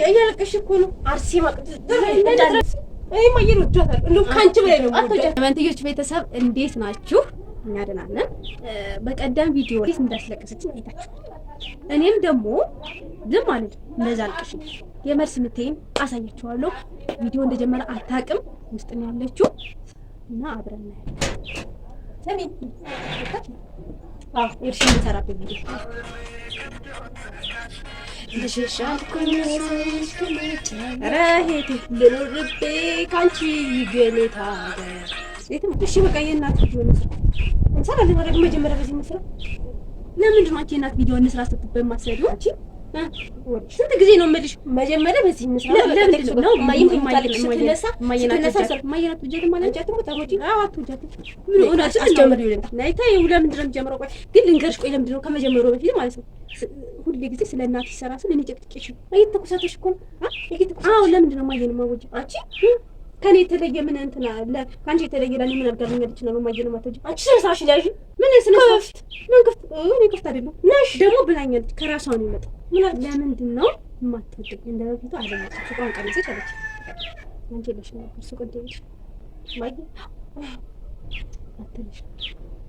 እያለቀሽ እኮ ነው። አርሴማ ከአንቺ በላይ ነው። መንትዮች ቤተሰብ እንዴት ናችሁ? እኛ ደህና ነን። በቀደም ቪዲዮ እንዴት እንዳስለቀሰችን አይታችሁ፣ እኔም ደግሞ ዝም አልል፣ እንደዛ አልቅሽ የመልስ ምቴን አሳያችኋለሁ። ቪዲዮ እንደጀመረ አታውቅም፣ ውስጥ ነው ያለችው እና አብረን እናያለን። ስሚ እርሽ የምንሰራበት ቪዲዮ ልኑርቤ ከአንቺ ይገኔታ እሺ በቃ የእናት ቪዲዮ እንስራ እንሰራለን። መጀመሪያ በዚህ እንስራ። ለምንድን ነው አንቺ የእናት ቪዲዮ እንስራ ስትባይ የማትሰሪው? አንቺ ስንት ጊዜ ነው የምልሽ? መጀመሪያ በዚህ እንስራ። ለምንድን ነው ለምንድን ነው የሚጀምረው? ቆይ ግን ልንገርሽ፣ ቆይ ለምንድን ነው ከመጀመሩ በፊት ማለት ነው ሁሌ ጊዜ ስለ እናት ይሰራ ስል እኔ ጨቅጭቄሽ ነው። እየተኮሳተሽ እኮ ነው። አዎ ለምንድን ነው እማዬን የማወጂው? አንቺ ከኔ የተለየ ምን እንትን አለ? ከአንቺ የተለየ ለኔ ምን አድርጋልኛለች ነው እማዬን የማትወጂው? አንቺ ስነ ስርዓትሽን ያዢ። ምን ስነ ስርዓት? ምን ክፍት? እኔ ክፍት አይደለሁም። ነሽ ደግሞ ብላኛለች። ከራሷ ነው የሚመጣው። ምን ለምንድን ነው የማትወጂኝ? እንደ በፊቱ አይደለችም። ሱቋን ቀነሰች አለች። አንቺ የለሽም ነበር ሱቅ እንደሄድሽ እማዬ አትልሽ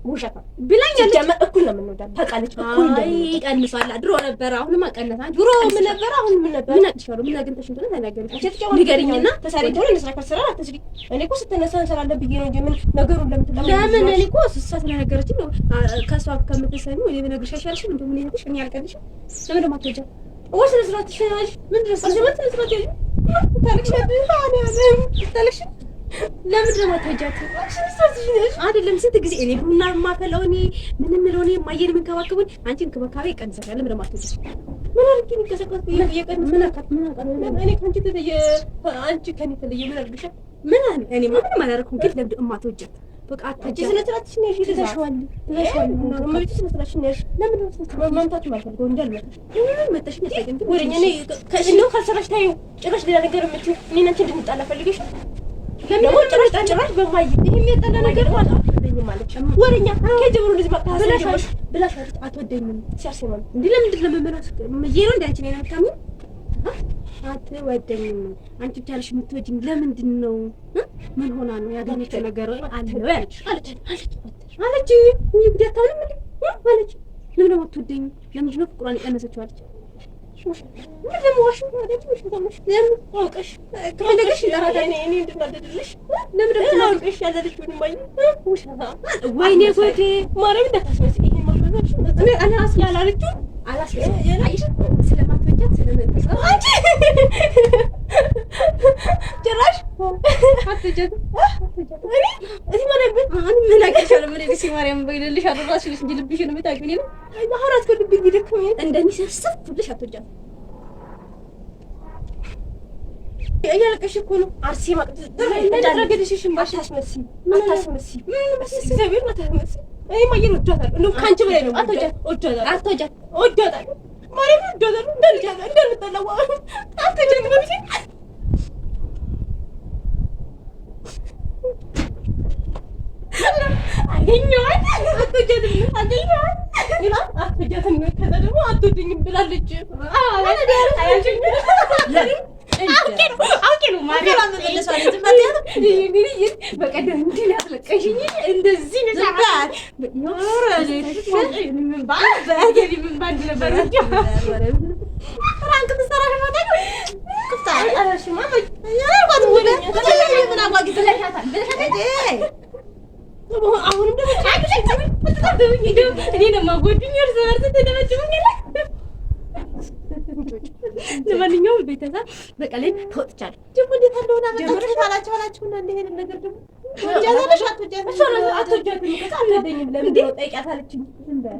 ውሸት ብላኛለች። እኩል ነው የምንወዳት ታውቃለች። እኩል ቀንሷል። ድሮ ነበረ፣ አሁንማ ቀነሰ። ድሮ ምን ነበረ? አሁን ምን ነበረ? ምን አቅሻለሁ? ምን አግኝተሽ እንደሆነ ተናገሪ፣ ንገሪኝና ተሳሪ ተሆነ እንስራ፣ ካልሰራን አትስሪ። እኔ እኮ ስትነሳ እንሰራለን ብዬ ነው እንጂ ምን ነገሩን ለምን እኔ እኮ እሷ ስለነገረችኝ ነው። ከእሷ ከምትሰሚ እኔ ብነግርሽ አይሻልሽም? እንደው ምን ይሄድሽ? እኔ አልቀልሽም። ለምን ደግሞ አትወጃም? ወይ ስነ ስርዓት ትሽናለሽ። ምንድን ነው ስነ ስርዓት ያዥ ታለቅሻለሽ። ታለቅሽ ለምንድን ነው የማትወጃት? አይደለም ስንት ጊዜ እኔ ቡና የማፈላው እኔ ምን የምለው እኔ እማዬን የምንከባከቡን አንቺ እንክብካቤ ይቀንሰሻል። ለምንድን ነው የማትወጃት? ምን አድርጌ ነው የቀሰቀስኩት? ምን አካት ምን አካት እኔ ከአንቺ የተለየ አንቺ ከእኔ የተለየ ምን አድርግሻል? ምን እኔ ምንም አላደረኩም። ግን ለምንድን ነው የማትወጃት? በቃ አትወጃት። ስነ ስርዓትሽን ያዥ። ትተሽዋል፣ ትተሽዋል። እመቤቴ ስነ ስርዓትሽን ያዥ። ለምንድን ነው ስነ ስርዓት መምታት የማልፈልገው እንጂ አልመታሽም። ምንም መተሽኝ አታውቂም። ወሬኛ እኔ እንደው ካልሰራሽ ታየው ጭራሽ ሌላ ነገር የምትይው እኔን አንቺ እንድንጣላ ፈልገሽ ነው ደግሞ ጭራሽ ጭራሽ በማይ ይሄ የሚያጣላ ነገር ማለት አትወደኝም አለች። ወሬኛ ከጀምሮ እንደዚህ ብላሻለች፣ ብላሻለች። አትወደኝም ሲያርሴማ እንዴ ለምንድን ነው መመላስ እምዬ ነው እንደ አንቺ ነው የምታምኚው? አትወደኝም አንቺ ብቻ ነሽ የምትወጂኝ። ለምንድን ነው ምን ሆና ነው ያገኘችው ነገር አለ ያለች አለች አለች። እንግዲህ አታምንም እንዴ አለች። ለምን ደግሞ አትወደኝም? ለምንድን ነው ፍቅሯን የቀነሰችው አለች። ወይኔ ጉዴ! ማርያም እንዳታስመስይ። ያላለችው ስለማትወጃት አንቺ ጭራሽ እንደሚሰስፍ ብለሽ አትወጃትም። እያለቀሽ እኮ ነው። አርሴማ አታስመስይ፣ አታስመስይ፣ እግዚአብሔርን አታስመስይ። እኔ እማዬን እወዳታለሁ። እንደውም ከአንቺ በላይ ነው የምወዳት። እወዳታለሁ፣ እወዳታለሁ፣ ማርያምን እወዳታለሁ። እንዳልጠላ አትወጃትም በፊት አገኘኋት። አትወጃትም፣ አገኘኋት አትወጃትም። ከዛ ደግሞ አትወደኝም ብላለች። አውቄ ነው በቀደም እንዲህ ነው ያስለቀሽኝ። እንደዚህ አሁንም ደግሞ እኔ እርስ በርስ ለማንኛውም ቤተሰብ በቃ ላይ ተወጥቻለሁ። ደግሞ እንዴት አለሆነ አላችሁ አላችሁና እንዲህ አይነት ነገር ደግሞ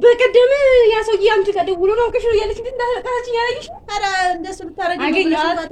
በቀደም ያ ሰውዬ አንቺ ጋር ደውሎ ነው አውቀሽ ነው እያለች እንዳታለቃታችኝ ያላየሽ? ኧረ እንደሱ ብታረጊ አገኘኋት።